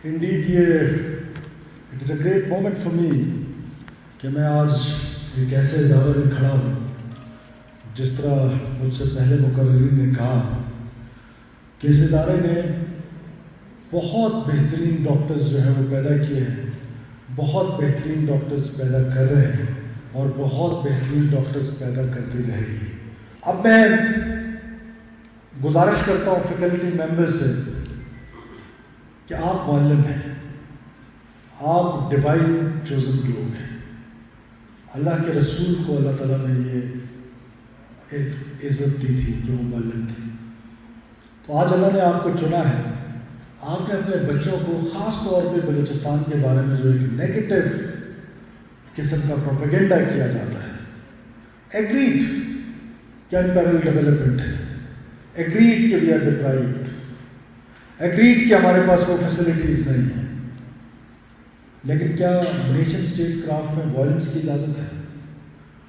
انڈیڈ، یہ it is a great moment for me کہ میں آج ایک ایسے ادارے میں کھڑا ہوں، جس طرح مجھ سے پہلے مقررین نے کہا کہ اس ادارے نے بہت بہترین ڈاکٹرز جو ہیں وہ پیدا کیے ہیں، بہت بہترین ڈاکٹرز پیدا کر رہے ہیں اور بہت بہترین ڈاکٹرز پیدا کرتے رہیں گے۔ اب میں گزارش کرتا ہوں فیکلٹی ممبر سے کہ آپ معلم ہیں، آپ ڈیوائن چوزن لوگ ہیں۔ اللہ کے رسول کو اللہ تعالیٰ نے یہ عزت دی تھی کہ وہ معلم تھے، تو آج اللہ نے آپ کو چنا ہے۔ آپ نے اپنے بچوں کو خاص طور پہ بلوچستان کے بارے میں جو ایک نیگیٹو قسم کا پروپیگنڈا کیا جاتا ہے، ایگریڈ کہ انپیرلڈ ڈیولپمنٹ ہے، ایگریڈ کہ وی آر ڈپرائیوڈ، ایگریڈ کہ ہمارے پاس وہ فیسلٹیز نہیں ہیں، لیکن کیا نیشن اسٹیٹ کرافٹ میں وائلنس کی اجازت ہے؟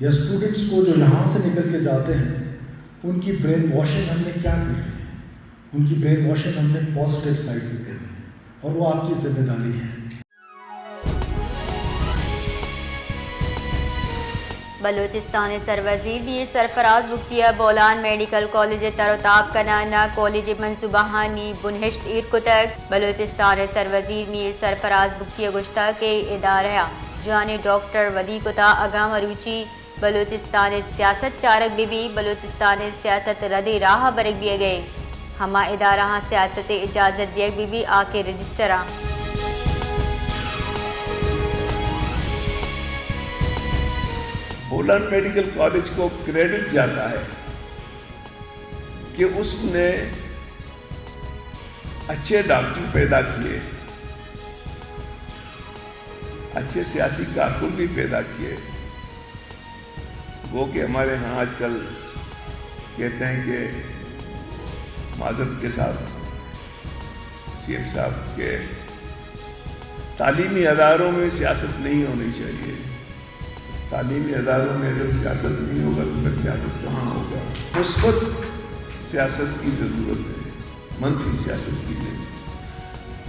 یا اسٹوڈنٹس کو جو یہاں سے نکل کے جاتے ہیں، ان کی برین واشنگ ہم نے کیا کرنی ہے؟ ان کی برین واشنگ ہم نے پازیٹیو سائیڈ پہ کرنی ہے، اور وہ آپ کی ذمہ داری ہے۔ بلوچستان ءِ سروزیر میر سرفراز بگٹی ءَ بولان میڈیکل کالج ءِ تر ءُ تاب کنان ءَ کالج ءِ منصوبہانی بنہشت ایر کتگ۔ بلوچستان ءِ سروزیر میر سرفراز بگٹی ءَ گوشتگ کہ اے ادارہ ءَ جوانیں ڈاکٹر ودی کتگ، اگاں مروچی بلوچستان ءِ سیاست چارگ بہ بیت، بلوچستان ءِ سیاست ردیں راہ ءَ برگ بیگ ءَ، ہما ادارہاں سیاست ءِ اجازت دیگ بہ بیت، آ کہ رجسٹر اَنت۔ بولان میڈیکل کالج کو کریڈٹ جاتا ہے کہ اس نے اچھے ڈاکٹر پیدا کیے، اچھے سیاسی کارکن بھی پیدا کیے۔ وہ کہ ہمارے ہاں آج کل کہتے ہیں کہ، معذرت کے ساتھ، سی ایم صاحب، کہ تعلیمی اداروں میں سیاست نہیں ہونی چاہیے۔ تعلیمی اداروں میں اگر سیاست نہیں ہوگا تو پھر سیاست کہاں ہوگا؟ مثبت سیاست کی ضرورت ہے، منفی سیاست کی نہیں۔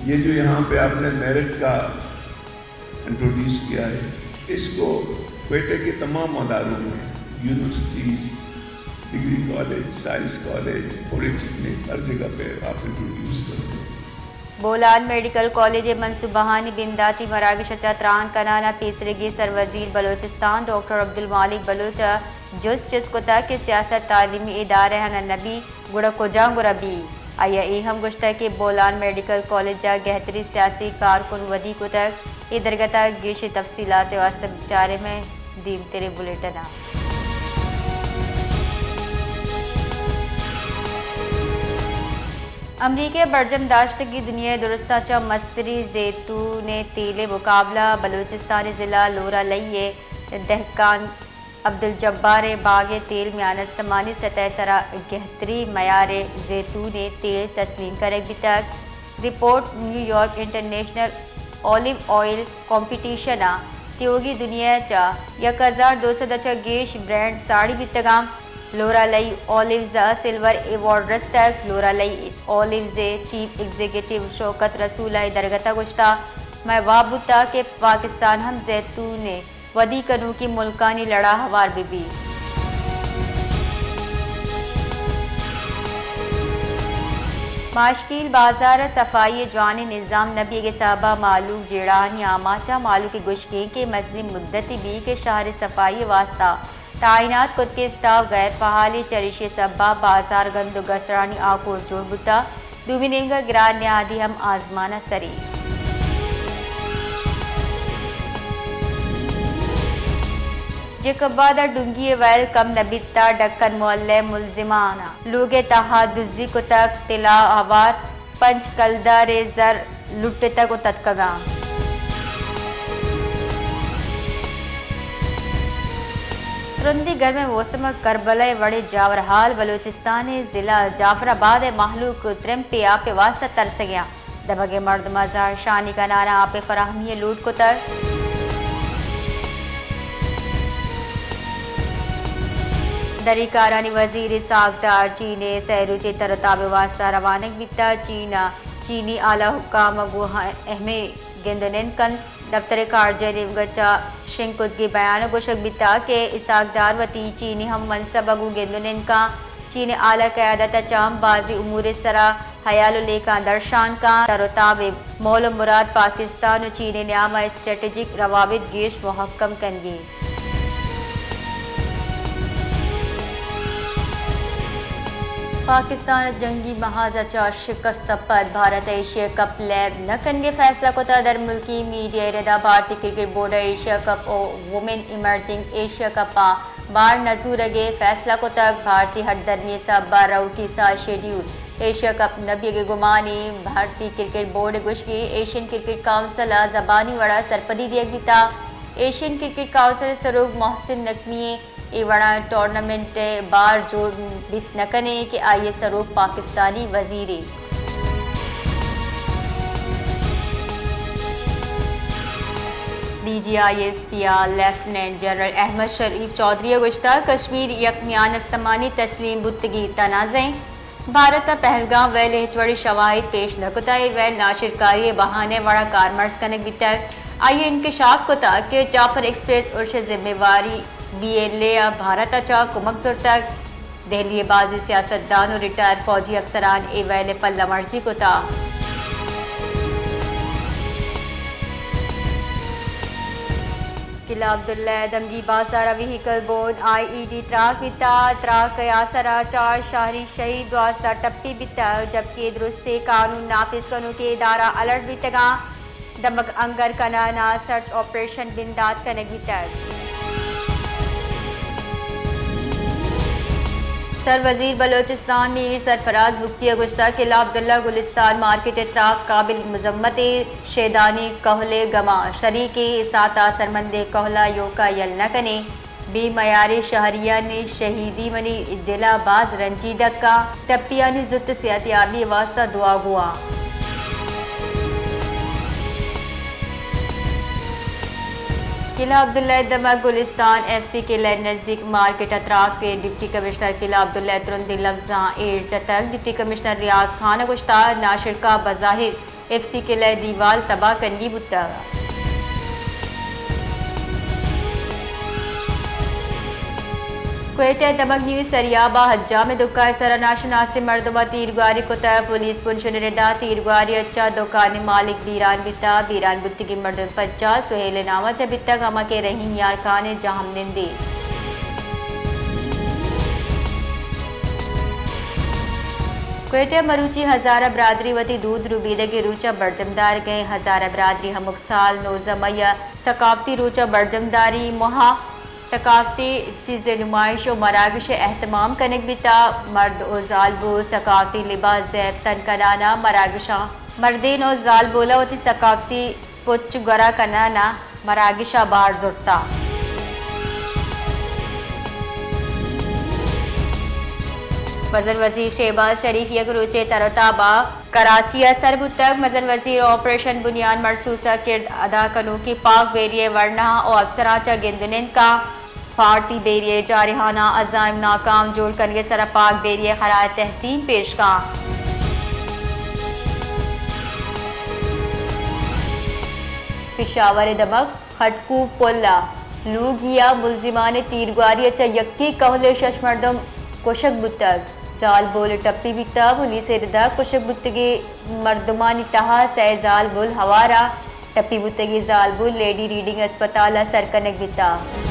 یہ جو یہاں پہ آپ نے میرٹ کا انٹروڈیوس کیا ہے، اس کو کوئٹہ کے تمام اداروں میں، universities, degree college, science college, polytechnic, ہر جگہ پہ آپ انٹروڈیوس کر دیں۔ بولان میڈیکل کالج ءِ منصوبہانی بنداتی مراگش ءَ چہ تران کنان ءَ پیسریگیں سروزیر بلوچستان ڈاکٹر عبدالمالک بلوچ ءَ جست چست کتگ کہ سیاست تعلیمی ادارہاں نہ بیت، گڑا کجام گورا بیت؟ آئی ءَ اے ہم گوشتگ کہ بولان میڈیکل کالج ءَ گہتریں سیاسی کارکن ودی کتگ۔ اے درگت ءَ گیشیں تفصیلات ءِ واستہ بچارے مئے دیمتریں بلیٹن ءَ۔ امریکہ ءِ برجم داشتگیں دنیا ءِ درستاں چہ مستریں زیتون ءِ تیل ءِ مقابلہ ءَ بلوچستان ءِ ضلع لورالئی ءِ دہکان عبدالجبار ءِ باگ ءِ تیل میان استمانی سطح ءِ سرا گہتریں میار ءِ زیتون ءِ تیل تسلیم کنگ بیتگ۔ Report, New York international olive oil competition ءَ تیوگیں دنیا ءَ چہ یک ہزار دو سد ءَ چہ گیش برانڈ ساڑی بیتگ اَنت۔ لورالئی اولیوز ءَ سلور ایوارڈ رستگ۔ لورالئی اولیوز ءِ چیف ایگزیکٹو شوکت رسول ءَ اے درگت ءَ گوشتگ، مئے واب بوتگ کہ پاکستان ہم زیتون ءِ ودی کنوکیں ملکانی لڑ ءَ ہوار بہ بیت۔ ماشکیل بازار ءَ صفائی ءِ جوانیں نظام نہ بیگ ءِ سبب ءَ مہلوک جیڑہانی آماچ ءَ۔ مہلوک ءِ گوشگ اِنت کہ مزنیں مدتے بیت کہ شہر ءِ صفائی ءِ واستہ تعینات کتگیں اسٹاف غیر فعال اِنت، چریشی ءِ سبب ءَ بازار گند ءُ گسرانی آکور جوڑ بوتگ۔ دومی نیمگ ءَ گران نہادی ہم آزمان ءَ سر اِنت۔ جیکب آباد ءَ ڈونگی ءِ ویل کم نہ بیتگ، ڈکن محلہ ءِ ملزمان ءَ لوگ ءِ تہا دزی کتگ، طلا ءُ ہوار، پنچ کلدار ءِ زر لٹتگ ءُ تتکگ اَنت۔ ترندیں گرمیں موسم ءَ کربلا ءِ وڑیں جاورحال۔ بلوچستان ءِ ضلع جعفر آباد ءِ مہلوک ترمپے آپ ءِ واستہ ترسگ ءَ اَنت۔ دمگ ءِ مردماں زہرشانی کنان ءَ آپ ءِ فراہمی ءِ لوٹ کتگ۔ دری کارانی وزیر اسحاق ڈار چین ءِ سئے روچیں تر ءُ تاب ءِ واستہ روانگ بیتگ۔ چین ءَ چینی اعلی حکام ءَ گوں اہمیں گند ءُ نند کنت۔ دفتر خارجہ ءِ نیمگ ءَ چہ شنگ کتگیں بیان ءَ گوشگ بیتگ کہ اسحاق ڈار وتی چینی ہم منصب ءَ گوں گند ءُ نند کنت۔ چین ءِ اعلی قیادت ءَ چہ ہم بازیں امور ءِ سرا ہیال ءُ لیکہاں درشان کنت۔ تر ءُ تاب ءِ مول ءُ مراد پاکستان ءُ چین ءِ نیام ءَ اسٹریٹجک روابط گیش مہکم کنگ اِنت۔ پاکستان ءَ جنگی محاذ ءَ چہ شکست ءَ پد بھارت ءَ ایشیا کپ لیب نہ کنگ ءِ فیصلہ کتگ۔ درملکی میڈیا ءِ ردا بھارتی کرکٹ بورڈ ءَ ایشیا کپ ءُ وومن ایمرجنگ ایشیا کپ ءَ بار نہ زورگ ءِ فیصلہ کتگ۔ بھارتی ہٹ دھرمی ءِ سھب ءَ رؤکی سال شیڈیول ایشیا کپ نہ بیگ ءِ گمان اِنت۔ بھارتی کرکٹ بورڈ ءِ گوشگ اِنت ایشین کرکٹ کونسل ءَ زبانی وڑ ءَ سرپدی دیگ بیتگ۔ ایشین کرکٹ کونسل ءِ سروک محسن نقوی ءَ اے وڑیں ٹورنامنٹ ءِ بار جوڑ بیت نہ کنیں کہ آئی ءِ سروک پاکستانی وزیرے۔ D G I S P ءَ لیفٹیننٹ جنرل احمد شریف چوہدری ءَ گوشتگ کشمیر یک میان استمانی تسلیم بوتگی تنازعہ اِنت۔ بھارت ءَ پہلگام ویل ءِ ہچ وڑیں شواہد پیش نہ کتگ، اے ویل ناشرکاری ءِ بہانے ءِ وڑ ءَ کارمرز کنگ بیتگ۔ آئی ءَ انکشاف کتگ کہ جعفر ایکسپریس ارش ءِ ذمہ واری بی ایل اے ءَ بھارت ءَ چہ کمک زرتگ۔ دہلی ءِ بازیں سیاستدان ءُ ریٹائر فوجی افسران اے ویل ءِ پلہ مرزی کتگ۔ قلعہ عبداللہ ءِ دمگی بازار ءَ vehicle born I E D تراک بیتگ۔ تراک ءِ آسر ءَ چار شہری شہید، دوازدہ ٹپی بیتگ، جبکہ درستیں قانون نافذ کنوکیں ادارہ الرٹ بیتگ اَنت۔ دمگ انگر کنان ءَ سرچ آپریشن بندات کنگ بیتگ۔ سر وزیر بلوچستان میر سرفراز بگٹی ءَ گوشتگ قلعہ عبداللہ گلستان مارکیٹ ءِ تراک قابل مذمت اِنت، شیدانی کہل ءِ گم ءَ شریک ایں، اے ساعت ءَ سرمندیں کہل ءَ ایوک ءَ یل نہ کنیں۔ بے میاریں شہریانی شہیدی منی دل ءَ باز رنجیدگ کنت۔ ٹپیانی زوت صحتیابی ءِ واستہ دعا گوں آں۔ قلعہ عبداللہ ءِ دمگ گلستان ایف سی قلعہ ءِ نزیک مارکیٹ ءَ تراک ءَ ڈپٹی کمشنر قلعہ عبداللہ ءَ ترندیں لبزاں ایر جتگ۔ ڈپٹی کمشنر ریاض خان ءَ گوشتگ ناشرکاں بظاہر ایف سی قلعہ ءِ دیوال تباہ کنگی بوتگ۔ کوئٹہ ءِ دمگ نیو سریاب ءَ حجام ءِ دکان ءِ سرا ناشناسیں مردماں تیرگواری کتگ۔ پولیس بنشن ءِ ردا تیرگواری ءَ چہ دکان ءِ مالک بیران بیتگ۔ بیران بوتگیں مردم ءِ پجار سہیل ءِ نام ءَ چہ بیتگ، ہما کہ رحیم یار خان ءِ جہمنندے۔ کوئٹہ ءَ مروچی ہزارہ برادری وتی دود ربیدگ ءِ روچ ءَ برجم دارگ ءَ اِنت۔ ہزارہ برادری ہمک سال نوزدہ مئی ءَ ثقافتی روچ ءَ برجم داری۔ موہ ءَ ثقافتی چیز ءِ نمائش ءُ مراگش ءِ اہتمام کنگ بیتگ۔ مرد ءُ زالبول ثقافتی لباس زیب تن کنان ءَ مراگشاں، مردین ءُ زالبولاں وتی ثقافتی پچ گورا کنان ءَ مراگش ءَ بار زرتگ۔ مزن وزیر شہباز شریف یک روچے تر ءُ تاب ءَ کراچی ءَ سر بوتگ۔ مزن وزیر آپریشن بنیاد مرصوص ءَ کرد ادا کنوکیں پاک بحریہ ءِ ورناہاں ءُ افسراں چہ گند ءُ نند کنت۔ بھارتی بحریہ ءِ جارحاناں عزائم ناکام جوڑ کنگ ءِ سرا پاک بحریہ ءَ خراج تحسین پیش کنت۔ پشاور ءِ دمگ خٹکوپ پل ءَ لوگی ءَ ملزمان ءِ تیرگواری ءَ چہ یکیں کہول ءِ شش مردم کشگ بوتگ، زالبول ٹپی بیتگ۔ پولیس ءِ ردا کشگ بوتگیں مردمانی تہا سئے زالبول ہوار ءَ، ٹپی بوتگیں زالبول لیڈی ریڈنگ اسپتال ءَ سر کنگ بیتگ۔